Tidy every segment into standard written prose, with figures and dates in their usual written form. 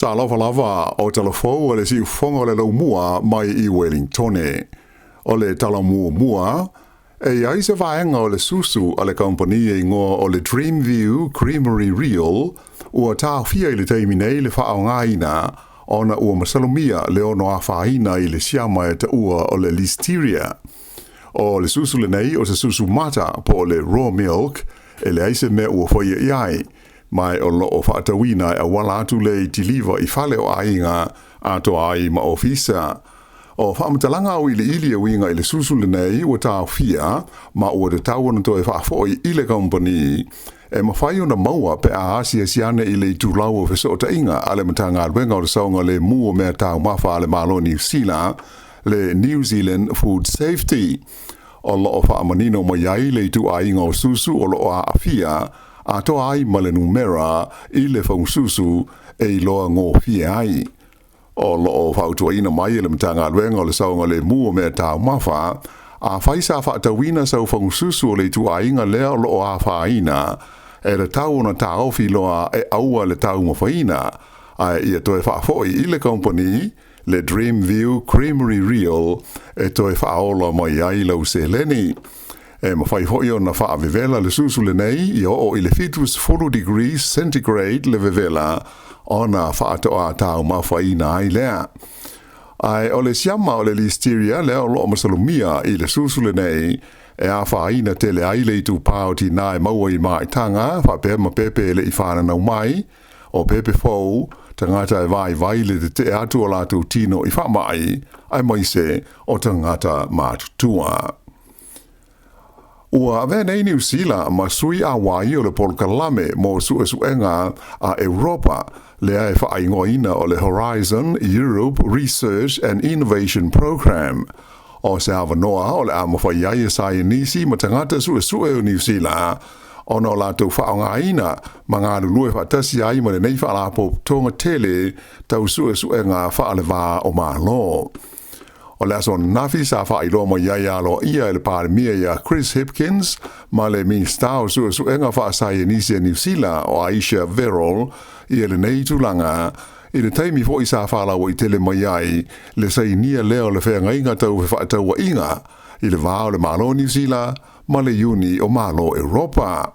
Talofa lava o talafou o le siufofoga o le laumua mai i Welingtone. O le tala muamua, e i ai se vaega o le susu a le kamupani e igoa o le Dreamview Creamery Real ua taofia i le taimi nei le faaaogaina ona ua masalomia le ono afaina i le siama e taua o le Listeria. O le susu lenei o se susu mata po o le raw milk e leai se mea ua faia i ai, ma o lo o faatauina e auala atu lea i kiliva i fale o aiga atoa ai ma ofisa. O faamatalaga auiliili e uiga i le susu lenei ua taofia ma ua tatau ona toe faafoi i le kamupani e mafai ona maua pe a asiasi ane i le itulau o fesootaiga a le Matagaluega o le Saogalemu o Mea Taumafa a le Malo Niu Sila, le New Zealand Food Safety. O lo o faamanino mai ai le ituaiga o susu o lo o aafia atoa ai ma le numera i le faususu e iloa gofie ai. O lo o fautuaina mai e le Matagaluega o le Saogalemu o Mea Taumafa, afai sa faatauina sau faususu o le ituaiga lea o lo o afaina, e tatau ona taofi loa e aua le taumafaina, ae ia toe faafoi i le kamupani le Dreamview Creamery Real e toe faaola mai ai lau seleni. E mafai foi ona faavevela le susu lenei ia oo i le 70 degrees centigrade le vevela ona faatoa taumafaina ai lea. Ae o le siama o le Listeria lea o lo o masalomia i le susu lenei e afaina tele ai le itupa o tinā e maua i maitaga faapea ma pepe e le i fananau mai, o pepe fou, tagata e vaivai le tetee atu o latou tino i faamai, aemaise o tagata matutua. Ua avea nei Niu Sila ma sui auai o le polokalame mo suesuega a Europa lea e faaigoaina o le Horizon Europe Research and Innovation Programme. O se avanoa o le a mafai ai e saienisi ma tagata suesue o Niu Sila ona o latou faaaogaina ma galulue faatasi ai ma lenei faalapotopotoga tele tau suesuega faaleva o Malo. O le aso ananafi sa faailoa mai ai aloaia e le Palemia ia Chris Hipkins ma le Minisita o Suesuega Faasaienisi a Niu Sila o Ayesha Verrall ia lenei tulaga i le taimi foi sa faalauaitele mai ai le sainia lea o le feagaiga tau fefaatauaiga i le va o le Malo o Niu Sila ma le Iuni o Malo Europa.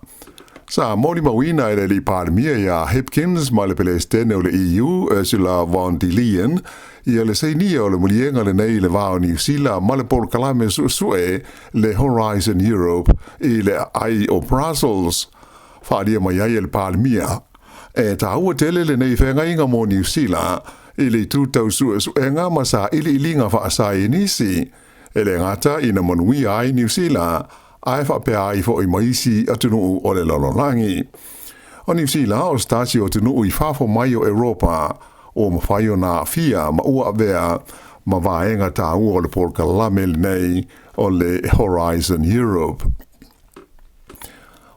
Sa molimauina e le alii Palemia ia Hipkins ma le Pelesitene o le EU Ursula von der Leyen ia le sainia o le maliega lenei i le va o Niu Sila ma le polokalame suesue le Horizon Europe i le aai o Brussels. Faaalia mai ai e le Palemia, e taua tele lenei feagaiga mo Niu Sila i le itu tau suesuega ma sailiiliga faasaienisi, e le gata ina manuia ai Niu Sila, ae faapea ai foi ma isi atunuu o le lalolagi. O Niu Sila o se tasi o atunuu i fafo mai o Europa ua mafai ona aafia ma ua avea ma vaega taua o le polokalame lenei o le Horizon Europe.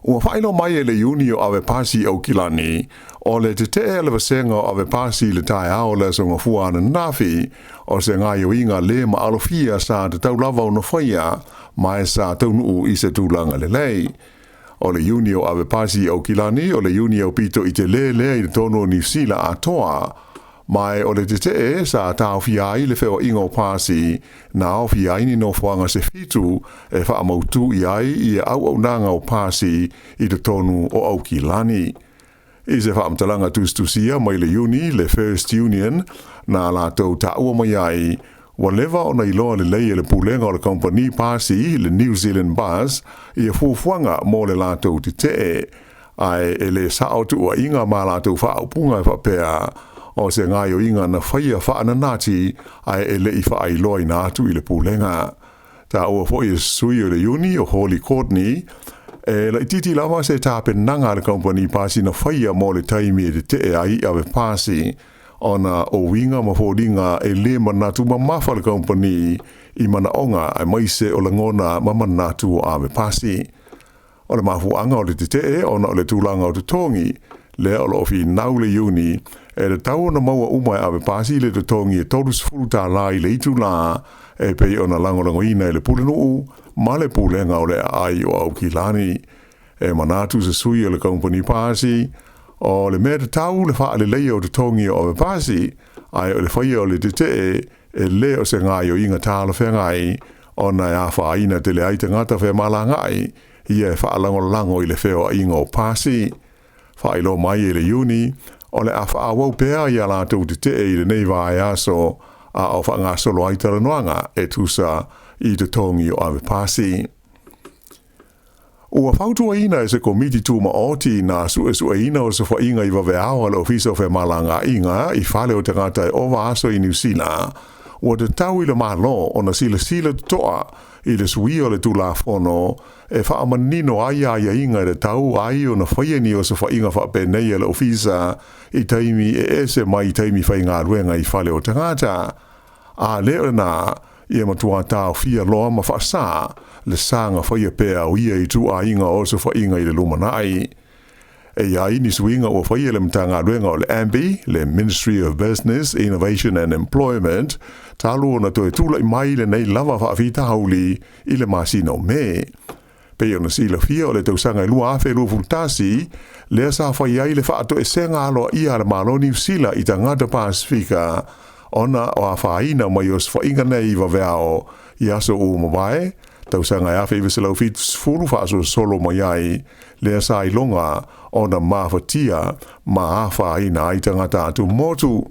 Ua faailoa mai e le Iuni o Ave Pasi Aukilani, o le tetee a le vasega o Ave Pasi i le taeao o le Aso Gafua ananafi, o se gaoioiga le maalofia sa tatau lava ona faia, ma e sa taunuu i se tulaga lelei. O le Iuni o Ave Pasi Aukilani o le iuni aupito i tele lea i totonu o Niu Sila atoa, ma e o le tetee sa taofia ai le feoaiga o pasi na aofia ai ni nofoaga se 7 e faamautu i ai ia auaunaga o pasi i totonu o Aukilani. I se faamatalaga tusitusia mai le iuni le First Union na latou taua mai ai, ua leva ona iloa lelei e le pulega o le kamupani pasi le New Zealand Bus ia fuafuaga mo le latou tetee, ae e le sao tuuaiga ma latou faaupuga e faapea o se gaoioiga na faia faananati ae e le i faailoaina atu i le pulega. Taua foi e se sui o le iuni o Holly Courtney, e laitiiti lava se tapenaga a le kamupani pasi na faia mo le taimi e tetee ai ave pasi, ona o uiga ma foliga e le manatu mamafa le kamupani i manaoga aemaise o lagona ma manatu o ave pasi. O le mafuaaga o le tetee ona o le tulaga o totogi, lea o lo o finau le iuni e tatau ona maua uma e ave pasi le totogi e $30 i le itulā e pei ona lagolagoina e le pulenuu ma le pulega o le aai o Aukilani. E manatu se sui o le kamupani pasi, O le mea tatau le faaleleia o totogi o avepasi, ae o le faia o le tetee e lē o se gaoioiga talafeagai, ona e afaina tele ai tagata femalagaai ia e faalagolago i le feoaiga o pasi. Faailoa mai e le Iuni, o le a faaauau pea ia latou tetee i lenei vaiaso a o faagasolo ai talanoaga e tusa i totogi o avepasi. Ua fautuaina e se Komiti Tumaoti na suesueina osofaiga i vaveao a le Ofisa o Femalagaaiga i fale o tagata e ova aso i Niu Sila, ua tatau i le Malo ona silasila totoa i le suia o le Tulafono e faamanino ai aiaiga e tatau ai ona faia ni osofaiga faapenei a le Ofisa i taimi e ese mai taimi faigaluega i fale o tagata. A le o lena, ia matuā taofia loa ma faasā le saga faia pea o ia ituaiga osofaiga i le lumanai. E i ai ni suiga ua faia e le Matagaluega o le MBIE, le Ministry of Business, Innovation and Employment, talu ona toe tulai mai lenei lava faafitauli i le masina o Me. Pei ona silafia o le tausaga e 2021 lea sa fai ai le faatoesega aloaia a le Malo Niu Sila i tagata Pasefika ona o afaina mai osofaiga nei i vaveao i aso ua mavae, tausaga e 1970 faasolosolo mai ai, lea sa iloga ona mafatia ma afaina ai tagata atumotu.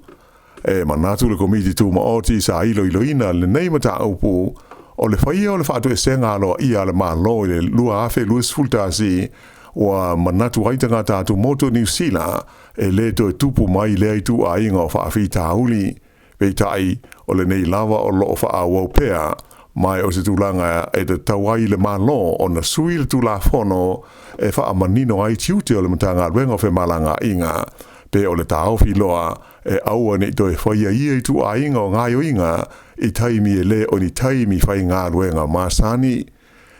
E manatu le Komiti Tumaoti sa iloiloina lenei mataupu, o le faia o le faatoesega aloaia a le Malo i le 2021 ua manatu ai tagata atumotu o Niu Sila e lē toe tupu mai lea ituaiga o faafitauli. Peitai, o lenei lava o loo faaauau pea, ma o se tulaga e tatau ai i le Malo ona sui le Tulafono e faamanino ai tiute o le Matagaluega o Femalagaaiga, pe o le taofi loa e aua nei toe faia ia ituaiga o gaoioiga i taimi e lē o ni taimi faigaluega masani.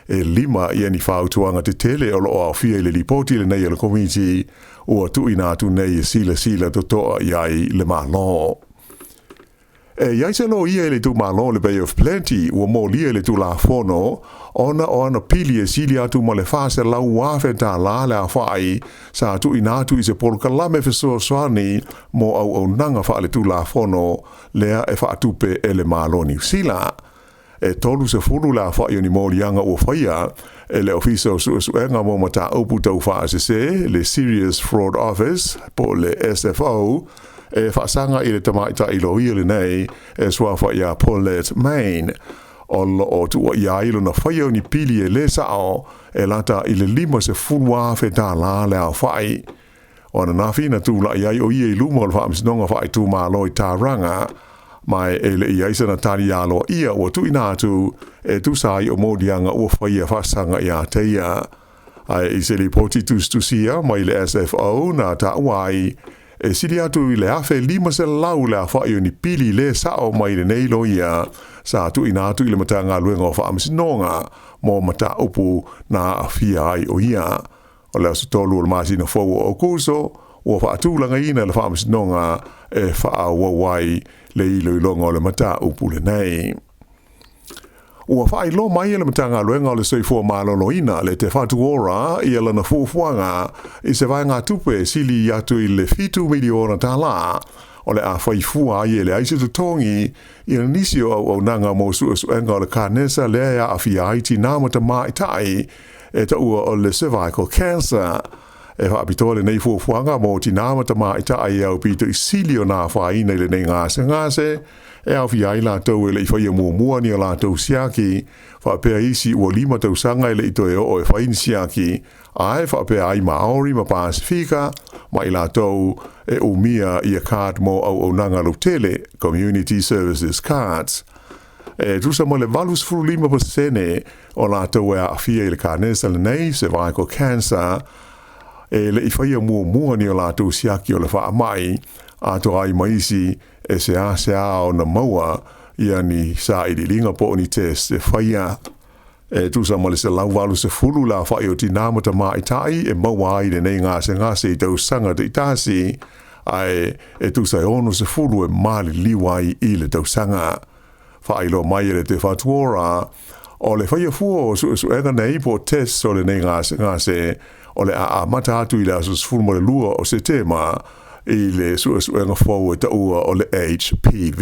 E 5 ia ni fautuaga tetele o loo aofia i le lipoti lenei a le Komiti ua tuuina atu nei e silasila totoa i ai le Malo. E i ai se loia i le itumalo o le Bay of Plenty ua molia i le Tulafono ona o ana pili e sili atu ma le $400,000 le aofai sa tuuina atu i se polokalame fesoasoani mo auaunaga faaletulafono lea e faatupe e le Malo Niu Sila. E 30 le aofai o ni moliaga ua faia e le Ofisa o Suesuega mo Mataupu Tau Faasese, le Serious Fraud Office, po o le SFO, e faasaga i le tamaitai loia lenei e suafa ia Paulette Main. O loo tuuaia ai lona faia o ni pili e lē sao e lata i le $50,000 le aofai. O ananafi na tulai ai o ia i luma o le Faamasinoga Faaitumalo i Tauranga, ma e le i ai sana tali aloaia ua tuuina atu e tusa ai o moliaga ua faia faasaga ia te ia. Ae i se lipoti tusitusia mai le SFO na taua ai, e sili atu i le 1500 le aofai o ni pili lē sao mai lenei loia sa tuuina atu i le Matagaluega o Faamasinoga mo mataupu na aafia ai o ia. O le aso 3 o le masina fou o Aokuso ua faatulagaina le Faamasinoga e faaauau ai le iloiloga o le mataupu lenei. Ua faailoa mai e le Matagaluega o le Soifua Maloloina le Te Whatu Ora ia lana fuafuaga i se vaegatupe e sili atu i le $7 miliona o le a fai fua ai e leai se totogi ia nisi o auaunaga mo suesuega o le kanesa lea e aafia ai tinā ma tamaitai e taua o le cervical cancer. E faapitoa lenei fuafuaga mo tinā ma tamaitai e aupito i sili ona afaina i lenei gasegase, e aofia ai latou e le i faia muamua ni o latou siaki, faapea isi ua 5 tausaga e le i toe oo e fai ni siaki, ae faapea ai Maori ma Pasefika, ma i latou e umia ia card mo auaunaga lautele, Community Services Cards. E tusa ma le 85% o latou e aafia i le kanesa lenei, cervical cancer, e le i faia muamua ni o latou siaki o le faamai, atoa ai ma isi e seasea ona maua ia ni sailiiliga po o ni test e faia. E tusa ma le 180 le aofai o tinā ma tamaitai e maua ai lenei gasegase i tausaga taitasi, ae e tusa e 60 e maliliu ai i le tausaga. Faailoa mai e le Te Whatu Ora, o le faia fua o suesuega nei po o tests o lenei gasegase, O le a amata atu i le aso 12 o Setema i le suesuega fou e taua o le HPV.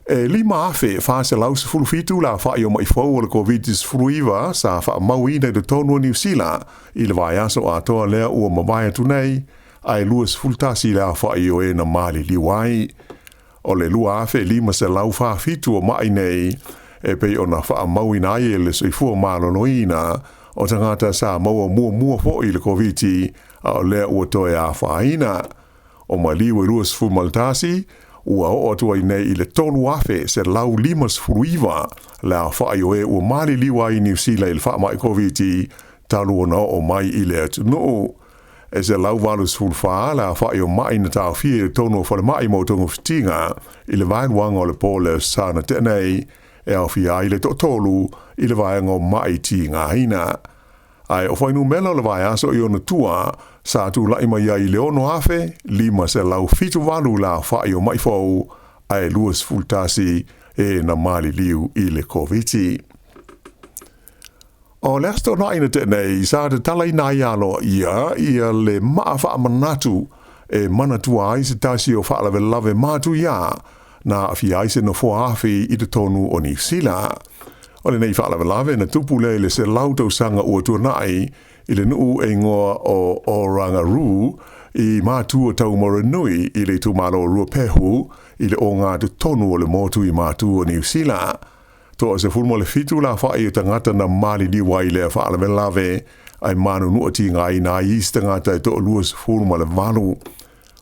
E 5,417 le aofai o ma'i fou o le Koviti-19 sa faamauina i totonu o Niu Sila i le vaiaso atoa lea ua mavae atu nei, ae 21 le aofai o e na maliliu ai. O le 2,547 o ma'i nei e pei ona faamauina ai e le Soifua Maloloina o tagata sa maua muamua foi i le Koviti a o lea ua toe afaina. O maliu e 21 ua oo atu ai nei i le 3,159 le aofai o e ua maliliu ai i Niu Sila i le faamai Koviti talu ona oo mai i le atunuu. E 184 le aofai o ma'i na taofia i totonu o falemai mo togafitiga i le vaeluaga o le po o le Aso Sa na tea nei, e aofia ai le toatolu i le vaega o ma'i tigaina. Ae o fuainumera o le vaiaso i ona tua sa tulai mai ai i le 6,578 le aofai o ma'i fou ae 21 e na maliliu i le Koviti. O le Aso Toonai na tea nei sa tatalaina ai aloaia ia le maa faamanatu e manatua ai se tasi o faalavelave matuia na aafia ai se nofoa afi i totonu o Niu Sila. O lenei faalavelave na tupu lea i le 100 tausaga ua tuanai i le nuu e igoa o Orangarū i Matu o Taumaranui i le itumalo o Ruapehu i le ogatotonu o le motu i Matu o Niu Sila. Toa 17 le aofai o tagata na maliliu ai i lea faalavelave ae manunua tigaina ai isi tagata e toa 28.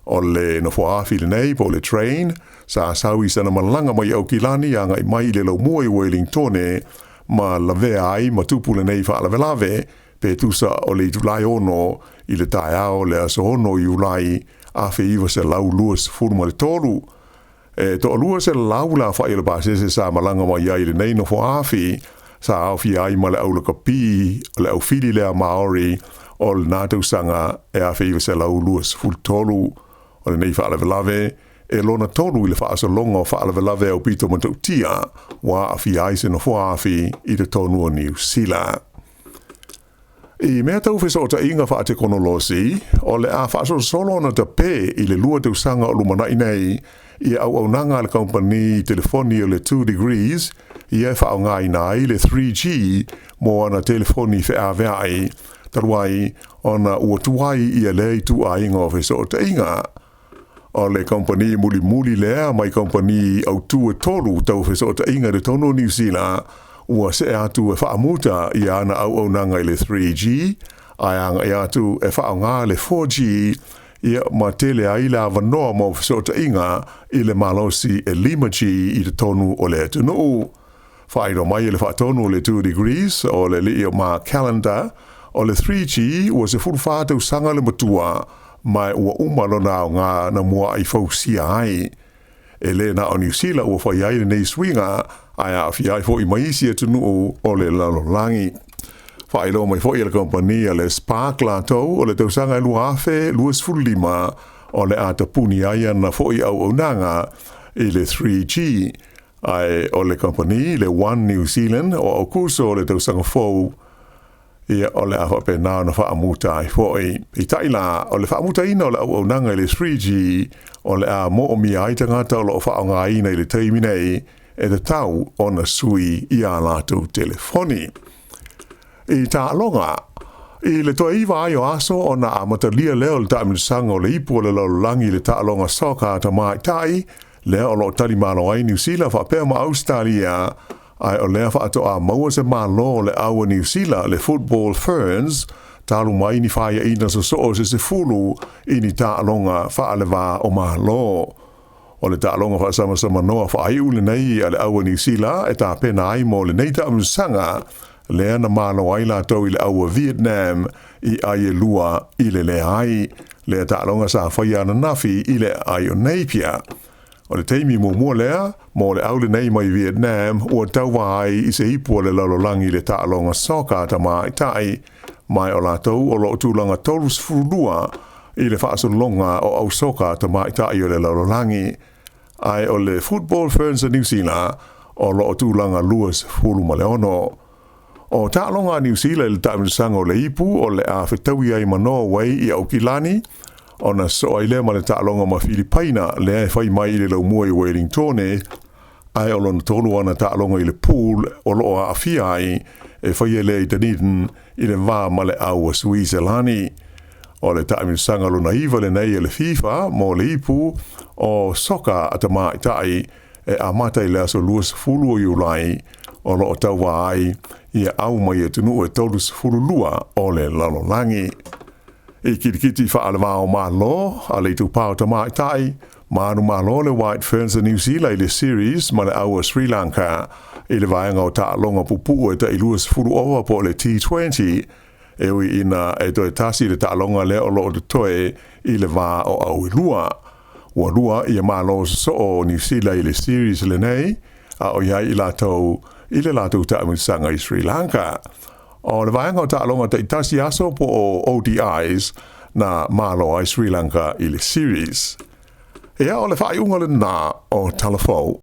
O le nofoa-afi lenei po o le train sa sau i sana malaga mai Aukilani agai mai i le laumua i Uelingtone ma lavea ai ma tupu lenei faalavelave pe tusa o le itulai 6 i le taeao o le aso 6 Iulai 1923. E toalua 100 le aofai o le pasese sa malaga mai ai i lenei nofoa-afi sa aofia ai ma le aulakapi o le aufili lea Maori o lena tausaga e 1923. O lenei faalavelave e lona tolu i le faasologa o faalavelave aupito matautia ua aafia ai se nofoa-afi i totonu o Niu Sila. I mea tau fesootaiga faatekonolosi, o le a faasolosolo ona tape i le 2 tausaga o lumanai nei ia auaunaga a le kamupani telefoni o le Two Degrees ia e faaaogaina ai le 3G mo ana telefoni feaveai, talu ai ona ua tuai ia lea ituaiga o fesootaiga. O le kamupani mulimuli lea mai kamupani autū e tolu tau fesootaiga i totonu o Niu Sila ua see atu e faamuta ia ana auaunaga i le 3G, ae agai atu e faaaoga le 4G ia ma tele ai le avanoa mo fesootaiga i le malosi e 5G i totonu o le atunuu. Faailoa mai e le faatonu o le Two Degrees o le alii o Mark Callender, o le 3G ua 14 tausaga le matua ma ua uma lona aoga na muaai fausia ai. E le na o Niu Sila ua fai ai lenei suiga, ae aafia ai foi ma isi atunuu o le lalolagi. Faailoa mai foi e le kamupani a le Spark latou o le tausaga e 2025 o le a tapuni ai ana foi auaunaga i le 3G, ae o le kamupani le One New Zealand o Aukuso o le tausaga fou ia o le a faapena ona faamuta ai foi. Peitai la, o le faamutaina o le auaunaga i le 3G o le a moomia ai tagata o loo faaaogaina i le taimi nei e tatau ona sui i a latou telefoni. I taaloga, i le toe 9 ai o aso ona amatalia lea o le taamilosaga o le ipu o le lalolagi i le taaloga soccer a tamaitai, lea o loo talimalo ai Niu Sila faapea ma Ausetalia, ae o lea faatoa maua se malo o le au a Niu Sila le Football Ferns talu mai ni faiaina sosoo se 10 i ni taaloga faalevā o Malo. O le taaloga faasamasama faaiu lenei a le au a Niu Sila e tapena ai mo lenei taamilosaga lea na malo ai latou i le au a Vietnam i ai e 2 i le leai. Lea taaloga sa faia ananafi i le aai o Napier. O le taimi muamua lea mo le au lenei mai Vietnam ua tauva ai i se ipu o le lalolagi i le taaloga soccer a tamaitai, mai o latou o loo tulaga 32 i le faasologa o au soccer a tamaitai o le lalolagi, ae o le Football Ferns a Niu Sila o loo tulaga 26. O taaloga a Niu Sila i le taamilosaga o le Ipu o le a fetaui ai ma Norway i Aukilani, ona sosoo ai lea ma le taaloga ma Filipaina lea e fai mai i le laumua i Uelintone, ae o lona tolu ana taaloga i le pool o lo o aafia ai e faia lea i Dunedin i le va ma le au a Suiselani. O le taamilosaga lona iva lenei a le FIFA mo le Ipu o Soka a Tamaitai e amata i le aso 20 o Iulai o lo o tauva ai ia au mai atunuu e 32 o le lalolagi. I kirikiti faale-va o Malo a le Itupa o Tamaitai, manumalo le White Ferns a Niu Sila i le series ma le au a Sri Lanka i le vaega o taaloga pupuu e tai 20 ova po o le T20, e ui ina e toe tasi le taaloga lea o lo o totoe i le va o au e lua. Ua lua ia malo sosoo o Niu Sila i le series lenei, a o i ai i latou i le latou taamilosaga i Sri Lanka. O le vaega o taaloga taitasi aso po o ODIs na malo ai Sri Lanka i le series. Ia, o le faaiuga lena o Tala Fou.